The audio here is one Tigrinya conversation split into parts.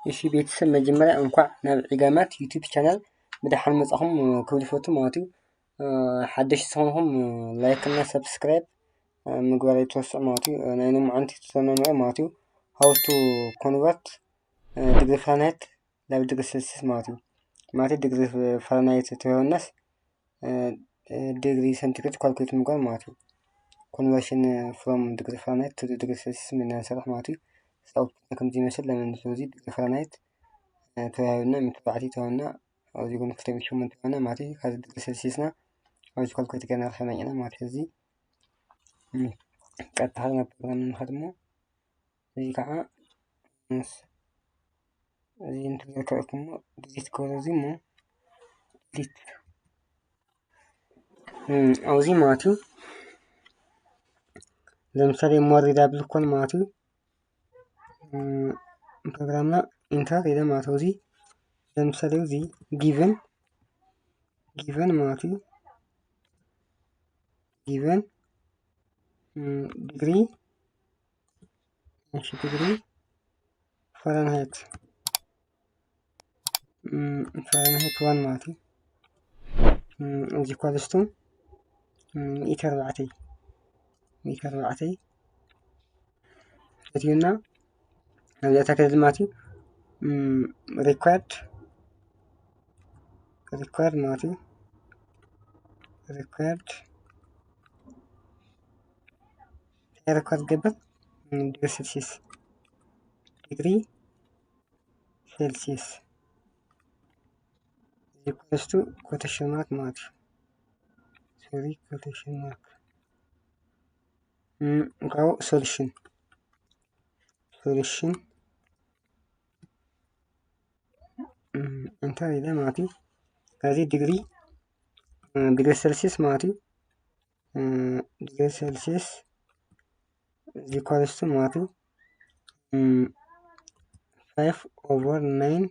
እሺ ቤተሰብ፣ መጀመርያ እንኳዕ ናብ ዒጋማት ዩቲዩብ ቻናል ብደሓን መጻኹም ክብል ይፈቱ ማለት እዩ። ሓደሽቲ ዝኾንኩም ላይክ እና ሰብስክራይብ ምግባር ኣይትረስዑ ማለት እዩ። ናይ ሎማዓንቲ ትተመምረ ማለት እዩ። How to convert degree Fahrenheit ናብ ዲግሪ ሴልሲየስ ማለት እዩ። ማለት ዲግሪ ፋራናይት ተወናስ ዲግሪ ሴንቲግሬድ ካልኩሌት ምግባር ማለት እዩ። Conversion from degree Fahrenheit to degree Celsius ምና ንሰርሕ ማለት እዩ። ኣውትፑትና ከምዚ ይመስል። ለምን እዚ ዲግሪ ፋራናይት ተዋሂብና፣ ሚእቲ ኣርባዕተ ተዋሂብና፣ ኣብዚ ጎን ክልተ ሚእቲ ሸሞንተ ተዋሂብና ማለት እዩ። ካብዚ ዲግሪ ሴልሲየስና ኣብዚ ካልኩሌት ገና ከመይና ማለት እዩ። እዚ ቀጥታ ናብ ፕሮግራም ንኸድ እሞ እዚ ከዓ ምስ እዚ እንትገርከእኩሞ ዲሊት ክበሎ እዚ እሞ ዲሊት ኣብዚ ማለት እዩ። ለምሳሌ ሞር ሪዳብል ኮን ማለት እዩ። ፕሮግራምና ኢንተር ኢለ ማለት እዩ። እዚ ለምሳሌ እዚ ጊቨን ጊቨን ማለት እዩ። ጊቨን ዲግሪ እሺ ዲግሪ ፋራንሃይት ፋራንሃይት ዋን ማለት እዩ። እዚ ኳልስቱ ሚእቲ ኣርባዕተ ሚእቲ ኣርባዕተ ከትዩና ኣብዚኣ ታከለ ማለት እዩ። ሪኳርድ ሪኳርድ ማለት እዩ። ሪኳርድ እንታይ ሪኳርድ ገብር ዲግሪ ሴልሲየስ ዲግሪ ሴልሲየስ ኢኳልስ ቱ ኮቴሽን ማርክ ማለት እዩ። ሶሪ ኮቴሽን ማርክ ካብኡ ሶሉሽን ሶሉሽን እንታይ ኢለ ማለት እዩ። ከዚ ዲግሪ ዲግሪ ሴልሲየስ ማለት እዩ። ዲግሪ ሴልሲየስ ኢኳልስ ቱ ማለት እዩ ፋይቭ ኦቨር ናይን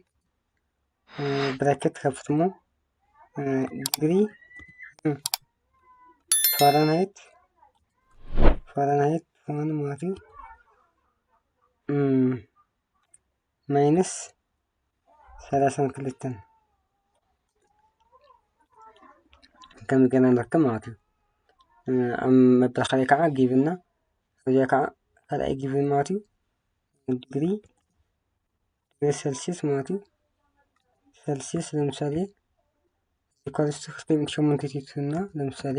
ብራኬት ከፍትሞ ዲግሪ ፋራንሃይት ፋራንሃይት ሆነ ማለት እዩ። ማይነስ ሰላሳን ክልተን ከም ገና ንርከብ ማለት እዩ። ኣብ መበል ካልኣይ ከዓ ጊቭና እዚኣ ከዓ ካልኣይ ጊቭን ማለት እዩ። ዲግሪ ዲግሪ ሴልሲየስ ማለት እዩ። ሴልሲየስ ለምሳሌ ኢኳልስ ቱ ክልተ ሚእቲ ሸሞንተ ቲትና ለምሳሌ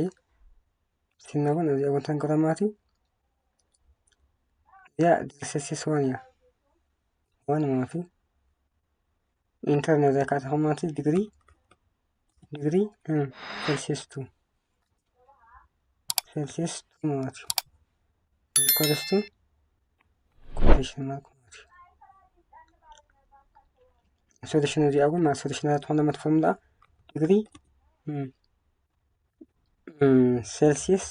ስቲና እውን እዚኣ እውን ተንገራ ማለት እዩ። እዚኣ ዲግሪ ሴልሲየስ ዋን እያ። ዋን ማለት እዩ። ኢንተር ነዛ ካተኸም ማለት እዩ። ዲግሪ ዲግሪ ሴልሲየስ ቱ ሴልሲየስ ቱ ማለት እዩ። ኢኳልስ ቱ ኮቴሽን ማርክ ማለት እዩ። ሶሉሽን እዚኣ እውን ማለት ሶሉሽን ትኾን መትፈርም ደኣ ዲግሪ ሴልሲየስ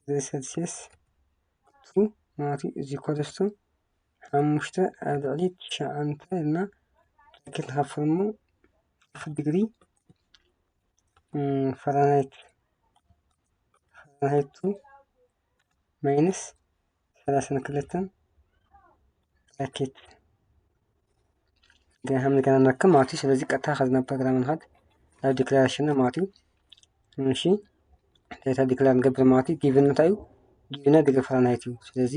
ዲግሪ ሴልሲየስ ቱ ማለት እዩ። እዚ ኢኳልስ ቱ ሓሙሽተ ኣብ ልዕሊ ትሽዓተ ኢልና ብራኬት ንኸፍል እሞ ዲግሪ ፋራንሃይት ፋራንሃይት ቱ ማይነስ ሰላሳን ክልተን ብራኬት ገና ከም ገና ንረክብ ማለት እዩ። ስለዚ ቀጥታ ከዚ ናብ ፕሮግራም ንኸድ ናብ ዲክላሬሽን ማለት እዩ። እሺ እንታይ ዲክላር ንገብር ማለት እዩ። ጊቭን እንታይ እዩ? ጊቭና ዲግሪ ፋራንሃይት እዩ። ስለዚ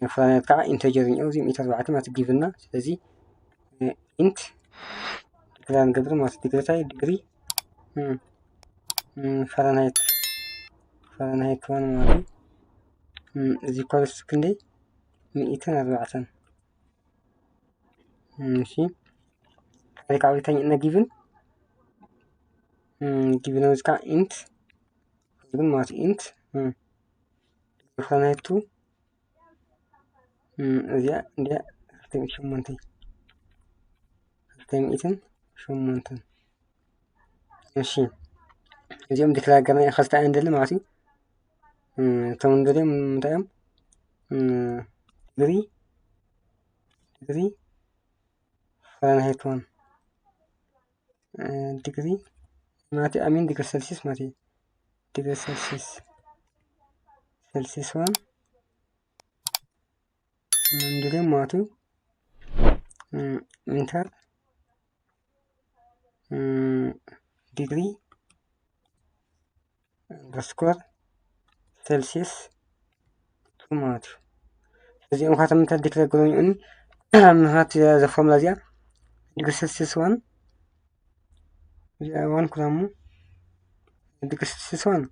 ፋራንሃይት ከዓ ኢንተጀር እዩ። እዚ ሚእቲ ኣርባዕተ ማለት ጊቭና ስለዚ ኢንት ዲግሪ ንገብር ማለት ዲግሪ ታይ ዲግሪ ፋራንሃይት ፋራንሃይት ዋን ማለት እዚ ኢኳልስ ክንደይ ሚእትን ኣርባዕተን። እሺ ካልእ ከዓ ብታኝ እና ጊቭን ጊቭን እዚ ከዓ ኢንት ግን ማለት ኢንት ፋራንሃይት ቱ እዚኣ እንዲያ ክልተ ሚእትን ሸሞንተ ክልተ ሚእትን ሸሞንተን። እሺ እዚኦም ዲክላር ገርና ኸልተ ኣይ እንደሊ ማለት እዩ። እቶም እንደልዮም እንታይ እዮም? ዲግሪ ዲግሪ ፋራንሃይት ዋን ዲግሪ ማለት ኣሚን ዲግሪ ሴልሲየስ ማለት እዩ። ዲግሪ ሴልሲየስ ሴልሲየስ ዋን እንደልዮም ማለት እዩ። enter degree underscore celsius two ማለት እዩ። እዚኦም ካብቶም ምንታይ ዲክሌር ገይሮም እኒ ምክንያት እዛ ፎርሙላ እዚኣ ዲግሪ ሴልሲየስ ዋን እዚኣ ዋን ኩላሙ ዲግሪ ሴልሲየስ ዋን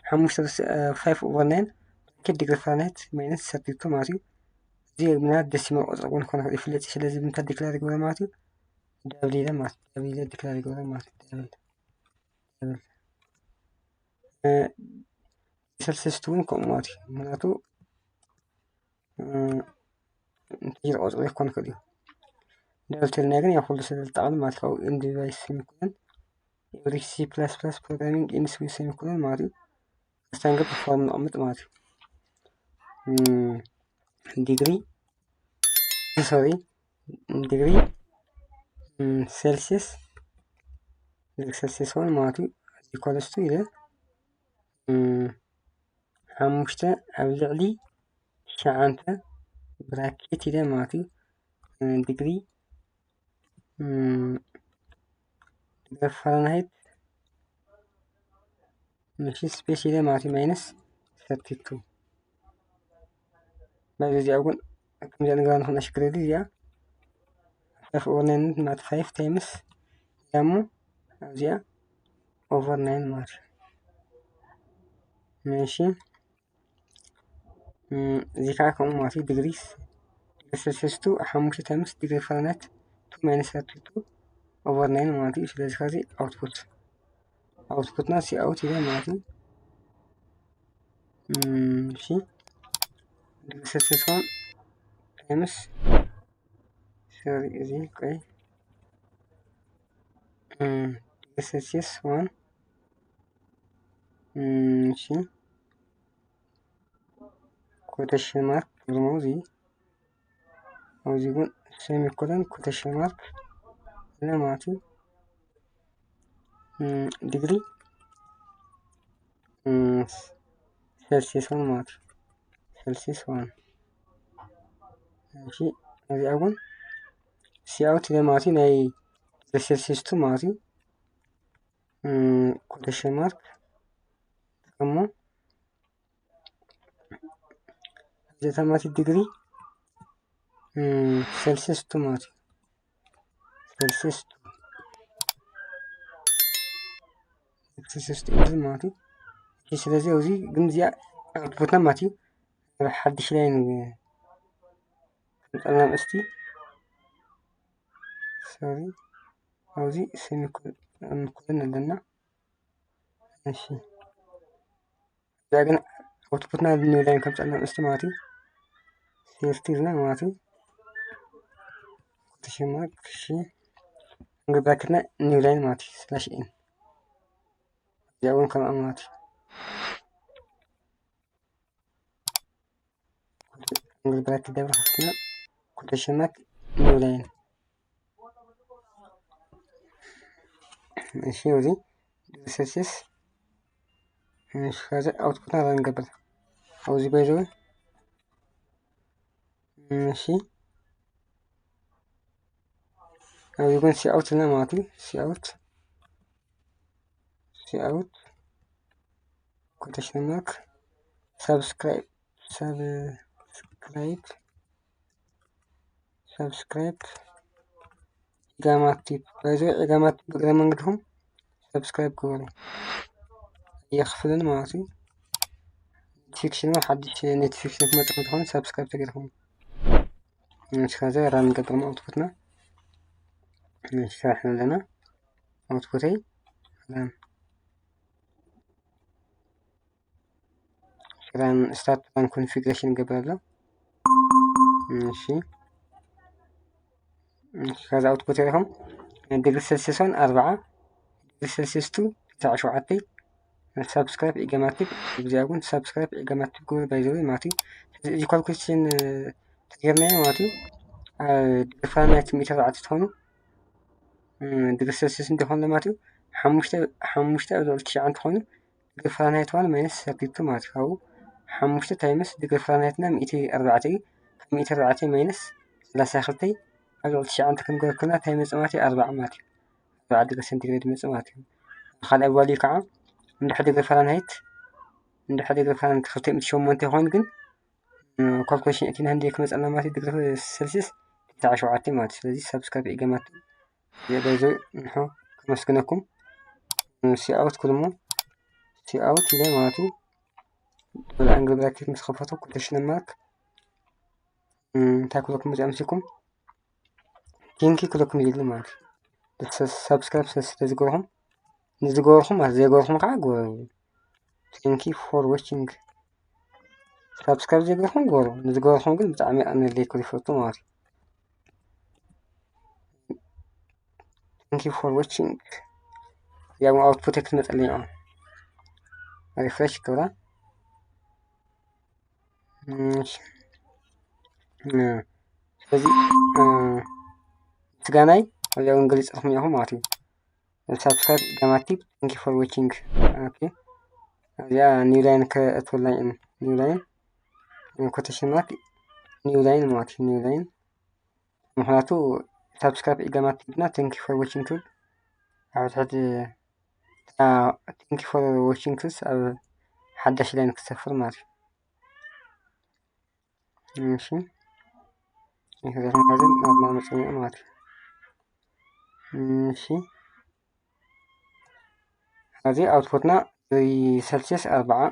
ሓሙሽተ ፋይቭ ኦቨር ናይን ብራኬት ዲግሪ ፋራናይት ማይነስ ሰርቲ ቱ ማለት እዩ። እዚ ምናልባት ደሲማል ቁፅሪ እውን ክኾን ይኽእል እዩ። ስለዚ ስለዚ ምንታይ ዲክሌር ይገብሮ ማለት እዩ? ዳብል ኢለ ማለት ዳብል ኢለ ዲክሌር ይገብሮ ማለት እዩ። ዳብል ዳብል እ፣ ዲግሪ ሴልሲየስ ቱ እውን ከምኡ ማለት እዩ። ምክንያቱ እ፣ ኢንቲጀር ቁፅሪ ክኾን ይኽእል እዩ። ዳብል ተልና ግን ያው ኩሉ ስለ ዝጠቓልል ማለት ካብኡ ኤንድ ዲቫይስ ሴሚኮለን ኤቭሪ ሲ ፕላስ ፕላስ ፕሮግራሚንግ ኢንድስ ዊዝ ሴሚኮለን ማለት እዩ። ስታንዳርድ ፎርም ነቕምጥ ማለት እዩ። ዲግሪ ሶሪ ዲግሪ ሴልሲየስ ዲግሪ ሴልሲየስ ዋን ማለት እዩ። ኢኳልስ ቱ ኢለ ሓሙሽተ ኣብ ልዕሊ ትሽዓተ ብራኬት ኢለ ማለት እዩ። ዲግሪ ዲግሪ ፋራናይት ምሽ ስፔስ ኢለ ማለት እዩ። ማይነስ ሰርቲ ቱ በዚ እዚኣ እውን ከምዚኣ ንግራ ንኽነሽግረሉ እዚኣ ፋይፍ ኦቨር ናይን ማለት ፋይፍ ታይምስ ያሞ ኣብዚኣ ኦቨር ናይን ማለት እዩ። እሺ እዚ ከዓ ከምኡ ማለት እዩ። ዲግሪ ዲግሪ ሴልሲየስ ቱ ሓሙሽተ ታይምስ ዲግሪ ፋራናይት ቱ ማይነስ ሰርቲ ቱ ኦቨር ናይን ማለት እዩ። ስለዚ ከዚ ኣውትፑት ኣውትፑትና ሲ ኣውት ኢለ ማለት እዩ። እሺ ዲግሪ ሴልሲየስ ዋን ታይምስ ሶሪ እዚ ቆይ ዲግሪ ሴልሲየስ ዋን እሺ ኮቴሽን ማርክ ግርማው እዚ ኣብዚ እውን ሴሚኮለን ኮቴሽን ማርክ ኢለ ማለት እዩ። ዲግሪ ሴልሲየስ ዋን ማለት እዩ። ሴልሲየስ ዋን እሺ እዚኣ እውን ሲ ኣውት ኢለ ማለት እዩ። ናይ ዲግሪ ሴልሲየስ ቱ ማለት እዩ። ኮቴሽን ማርክ እሞ እዚኣ ማለት ዲግሪ ሴልሲየስ ቱ ማለት እዩ። ሴልሲየስ ቱ ሴልሲየስ ቱ ማለት እዩ። ስለዚ ኣብዚ ግን እዚኣ ኣውትፑትና ማለት እዩ። ሓድሽ ላይን ከምፀልና ምስቲ ሶሪ ኣብዚ ሴሚኮለን ኣለና። እሺ እዚኣ ግን ኣውትፑትና ኒው ላይን ከምፀልና ምስቲ ማለት እዩ። ሴፍቲ ዝና ማለት እዩ። ኮቴሽን ማርክ እሺ እንግባክና ኒው ላይን ማለት እዩ። ስላሽ ኤን እዚኣ እውን ከምኣ ማለት እዩ። እንግዲህ ብራኬት ደብል ከፍትና ኮቴሽን ማርክ ኒው ላይን እሺ እዚ ዲግሪ ሴልሲየስ እሺ ከዚ ኣውትፑትና ራን ንገብር ኣብዚ ባይዘወ እሺ ኣብዚ ግን ሲ ኣውት ና ማለት እዩ። ሲ ኣውት ሲ ኣውት ኮቴሽን ማርክ ሳብስክራይብ ሳብስክራይብ ሳብስክራይብ ኢጋማቲቭ ባይዘ ኢጋማቲቭ ብግረ መንገድኩም ሳብስክራይብ ግበሩ። የኽፍልን ማለት እዩ። ኖቲፊኬሽን ሓድሽ ኖቲፊኬሽን ክመፅእ እንተኾነ ሳብስክራይብ ተገይርኩም ንስኻ ዘ ራን ንገብር ኣውትፑትና ንሰርሕ ኣለና ኣውትፑተይ ራን ራን ስታርት ራን ኮንፊግሬሽን ይገብር ኣሎ። እሺ ከዛ ኣውትፑት ኢኹም ዲግሪ ሴልሲየስ ዋን ኣርባዓ ዲግሪ ሴልሲየስ ቱ ተስዓ ሸውዓተ ሳብስክራይብ ኢጋማቲቭ እዚኣ እውን ሳብስክራይብ ኢጋማቲቭ ግብር ባይዘዊ ማለት እዩ። እዚ ካልኩሌሽን ተገርናዮ ማለት እዩ። ዲግሪ ፋራናይት ሚእቲ ኣርባዕተ ትኾኑ ዲግሪ ሴልሲየስ እንዲኾን ማለት እዩ። ሓሙሽተ ሓሙሽተ ኣብ ልዕሊ ትሽዓን ትኾኑ ዲግሪ ፋራናይት ዋን ማይነስ ሰርቲ ቱ ማለት እዩ። ካብኡ ሓሙሽተ ታይምስ ዲግሪ ፋራናይትና ሚእቲ ኣርባዕተ እዩ። ካብ ሚእቲ ኣርባዕተ ማይነስ ሰላሳ ክልተ ኣብ ልዕሊ ትሽዓተ ክንገብር ከለና እንታይ ይመጽእ ማለት እዩ? ኣርባዓ ማለት እዩ። ኣርባዓ ዲግሪ ሴንቲግሬድ ይመጽእ ማለት እዩ። ካልኣይ ቫልዩ ከዓ እንድሕር ዲግሪ ፋራንሃይት፣ እንድሕር ዲግሪ ፋራንሃይት ክልተ ሚእቲ ሸሞንተ ኮይኑ ግን ካልኩሌሽን እቲ ንህንደይ ክመፀና ማለት እዩ። ዲግሪ ሴልሲየስ ትስዓን ሸውዓተን ማለት እዩ። ስለዚ ሳብስክራይብ ኢገማት በዚ ንሑ ከመስግነኩም። ሲኣውት ክልሞ ሲኣውት ኢለ ማለት እዩ። ወላ ኣንግል ብራኬት ምስ ከፈቱ ኮቴሽን ማርክ እንታይ ክብለኩም መፅኦም ሲኩም ቲንኪ ክብለኩም ይደሊ ማለት እዩ። ሳብስክራይብ ስለዝገበርኩም ንዝገበርኩም ማለት ዘይገበርኩም ከዓ ግበሩ። Thank you for watching። ሳብስክራይብ ዘይገበርኩም ግበሩ። ንዝገበርኩም ግን ብጣዕሚ ኣነለይ ክሪፈቱ ማለት እዩ። Thank you for watching። ያው ኣውትፑት ክትመፀለይ ሪፍሬሽ ክብራ። እሺ። ስለዚ ምስጋናይ ኣብዚኣ እውን ገሊፅኹም ኢኹም ማለት እዩ። ሳብስክራይብ ኢገማቲብ። Thank you for watching። ኦኬ፣ እዚኣ ኒው ላይን ከእትወልና እየን። ኒው ላይን ኮቴሽን ማርክ ኒው ላይን ማለት እዩ። ኒው ላይን ምክንያቱ ሳብስክራይብ ኢገማቲብ እና thank you for watching ክብል ኣብ ትሕቲ thank you for watching ክስ ኣብ ሓዳሽ ላይን ክሰፍር ማለት እዩ። እሺ፣ ይህዘትና ዝን ናብና መፅኒዑ ማለት እዩ። እሺ፣ እዚ ኣውትፑትና ዲግሪ ሰልሲየስ ኣርባዓ፣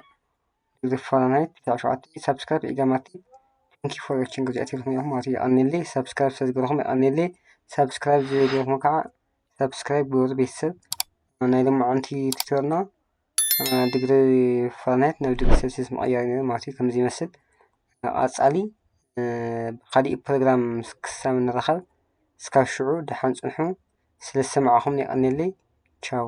ዲግሪ ፋራንሃይት ትስዓን ሸውዓተን። ሳብስክራይብ ኢገማቲ። Thank you for watching። እዚኣ ትብልኩም ኢኹም ማለት እዩ። ኣኔሌ ሳብስክራይብ ስለዝገበርኩም ኣኔሌ፣ ሳብስክራይብ ዘይገበርኩም ከዓ ሳብስክራይብ ግበሩ ቤተሰብ። ናይ ሎማዓንቲ ቱቶርና ዲግሪ ፋራንሃይት ናብ ዲግሪ ሰልሲየስ ምቕያር እዩ ማለት እዩ። ከምዚ ይመስል። ኣብ ቀፃሊ ብካሊእ ፕሮግራም ክሳብ ንራኸብ እስካብ ሽዑ ደሓን ፅንሑ። ስለ ዝሰማዕኹም የቐንየለይ። ቻው።